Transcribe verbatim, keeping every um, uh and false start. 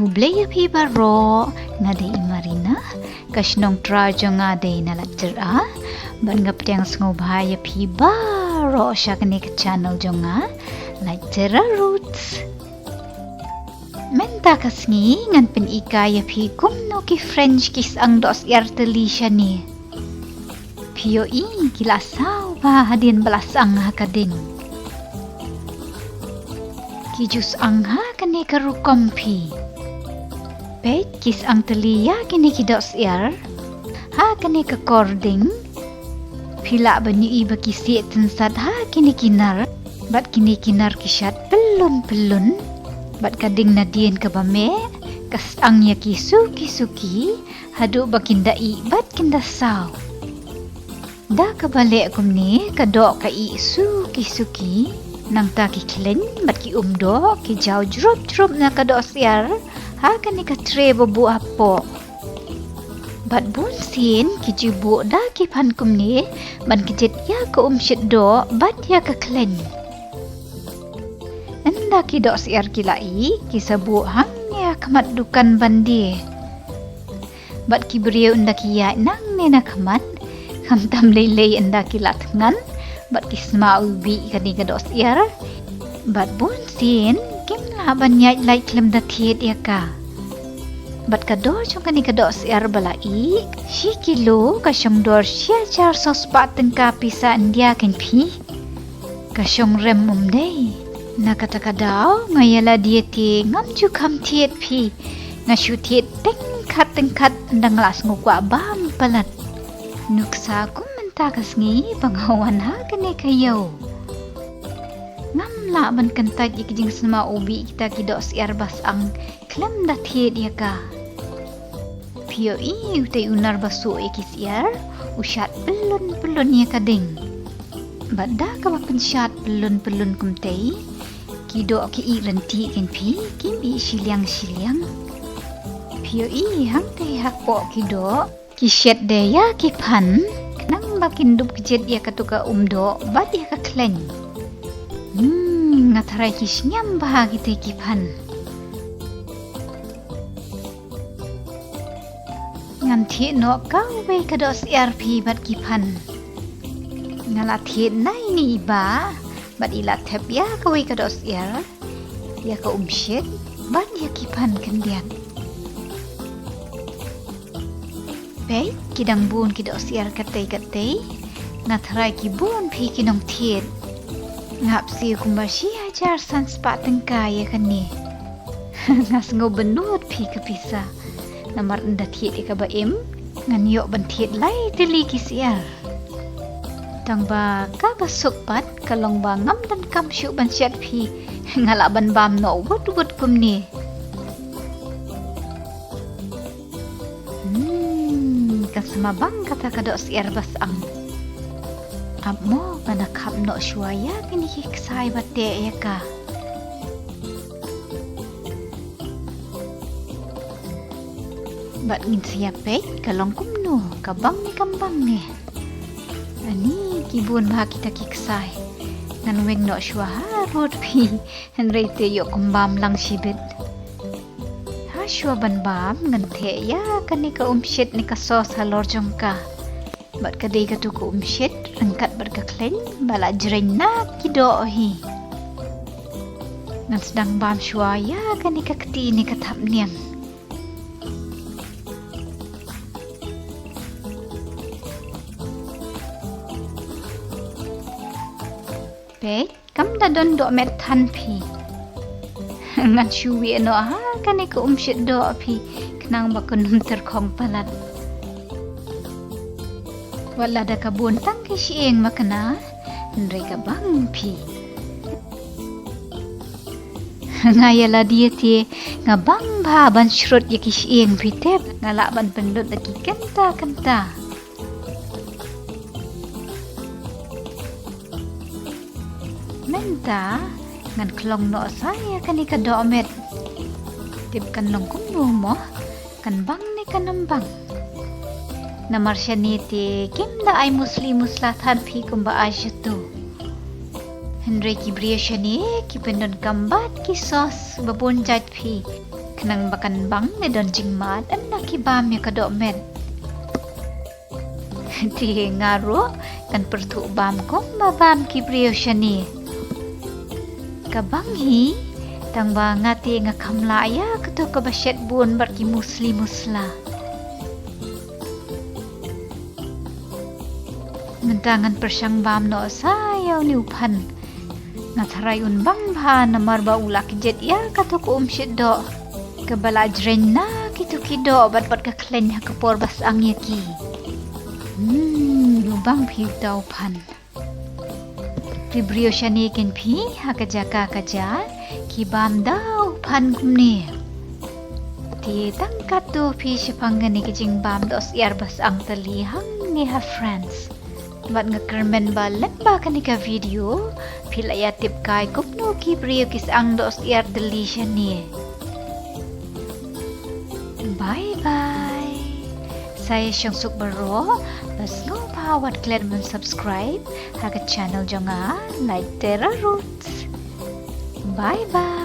Khublei ïa phi baroh, nga dei i Marina, ka shnong trai jong nga dei na Lajyrah, bad nga pdiang sngewbha ïa phi baroh sha kane ka channel jong nga, Lajyrah Roots. Mynta ka sngi ngan pynhikai ïa phi kumno ki French ki syang dohsyiar tylli shane. Phi ïohi ki la saw bha hadien ba la syang ha ka ding. Ki ju syang ha kane ka rukom phi. Peit ki syang tylli ïa kine ki dohsyiar ha kane ka kording. Phi lah ban ïohi ba ki sieh tynsat ha kine ki nar, bad kine ki nar ki shad pyllun pyllun. Bad ka ding nadien kaba meh ka syang ïa ki suki suki haduh ba kin da ih bad kin da saw. Da kaba leh kumne ka doh ka ih suki suki, nangta ki khleiñ bad ki um doh ki jaw jrup jrup na ka dohsyiar ha kane ka tray ba buh hapoh. Bad bun sien ki ju buh da ki phan kumne ban kjit ïa ka um shit doh bad ïa ka khleiñ. Ynda ki dohsyiar ki la ih ki sa buh hangne ha khmat dukan ban die. Bad ki briew ynda ki ïaid nangne na khmat, khamtam lei lei ynda ki la thngan bad ki sma u bih kane ka dohsyiar. Bad bun sien kim lah ban ïaid lait khlem da thied ïa ka. Bad ka dor jong kane ka dohsyiar ba la ih shi kilo ka shong dor shi hajar saw spah tyngka pisa India kein phi. Ka shong rem um dei. Na kata ka daw nga ïa lade te ngam ju kham thied phi. Nga shu thied tyngkhat tyngkhat ynda nga la sngew kwah bam palat. Nuksa kum mynta ka sngi ba nga wan ha kane ka ïew. Ngam lah ban kyntait ïa ki jingsma u bih kita ki dohsyiar ba syang khlem da thied ïa ka. Phi ïohi utei u nar ba suh ïa ki syiar u shad pyllun pyllun ïa ka ding. Bad da kaba pynshad pyllun pyllun kumtei, ki doh ki ih ryntih kein phi, kim ih shiliang shiliang. Phi ïohi hangtei hapoh ki doh ki shet de ïa ki phan, khnang ba kin dup kjit ïa katu ka um doh bad ïa ka khleiñ. Hmm, nga tharai ki sngem bha kitei ki phan. Ngan thied noh kawei ka dohsyiar phi bad ki phan. Nga la thied na ine i bah bad i la thep ïa kawei ka dohsyiar, ïa ka um shit bad ïa ki phan khyndiat. Peit ki dang bun ki dohsyiar katei katei. Nga tharai ki bun phi ki nongthied. Nga hap siew kumba shi hajar san spah tyngka ïa kane. Nga sngew bynnud phi ka pisa. Namar ynda thied ïa kaba im ngan ïoh ban thied lai tylli ki syiar. Tang ba kaba suk pat ka long ba ngam donkam shuh ban shet phi. Nga lah ban bam noh wut wut kumne. Hmm, ka sma bang kata ka dohsyiar ba syang. Ap mo, ngan da khap noh shuwa ïa kine ki ksai ba teh ïa ka. Bad ngin sa ïa peit ka long kumno, ka bang ne kam bang ne. Ani ki bun bha kita ki ksai. Ngan weng noh shuwa harud phi. Hynrei te ïoh kum bam lang shibit. Ha shuwa ban bam ngan theh ïa kane ka um shit ne ka sauce halor jong ka. Bad ka dei katu ka um shit ryngkat bad ka khleiñ ba la jreng na ki doh hi. Ngan sdang bam shuwa ïa kane ka kti ne ka thapniang. Peit, kam da don dohmet than phi. Ngan shu wieh noh ha kane ka um shit doh phi, khnang ba kan ym tyrkhong palat. Wat lada ka bun tang ki shyieng makna, hynrei ka bang phi. Nga ïa lade te nga bang bha ban shrut ïa ki shyieng phi tip, nga lah ban pynlut da ki kynta kynta. Mynta ngan khlong noh sa ïa kane ka dohmet. Tip kan long kumno mo, kan bang ne kan ym bang. Namar shane te kim da ai musli musla than phi kumba ai shatu. Hynrei ki briew shane ki pyndonkam bad ki sauce ba bun jait phi. Khnang ba kan bang ne don jingmad, yn na ki bam ïa ka dohmet. Te nga ruh ngan pyrthuh bam kumba bam ki briew shane. Ka bang hi, tang ba nga te nga kham lah ïa kato kaba shet bun bad ki musli musla. Mynta ngan pyrshang bam noh sa ïa une u phan. Nga tharai un bang bha namar ba u la kjit ïa kato ka um shit doh. Kaba la jreng na kito ki doh bad bad ka khleiñ ha ka por ba syang ïa ki. Hmm, u bang phi uta u phan. Ki briew shane kin phi ha ka jaka ka jaka ki bam da u phan kumne. Te tang katto phi shaphang kane ka jingbam doh syiar ba syang tylli hangne ha France. Bad nga kyrmen ba lem ba kane ka video phi la ïa tip kai kumno ki briew ki syang doh syiar tylli shane. Bye bye. Sa ïa shong suk baroh, bad sngewbha wat klet ban subscribe ha ka channel jong nga, Light Terra Roots. Bye bye.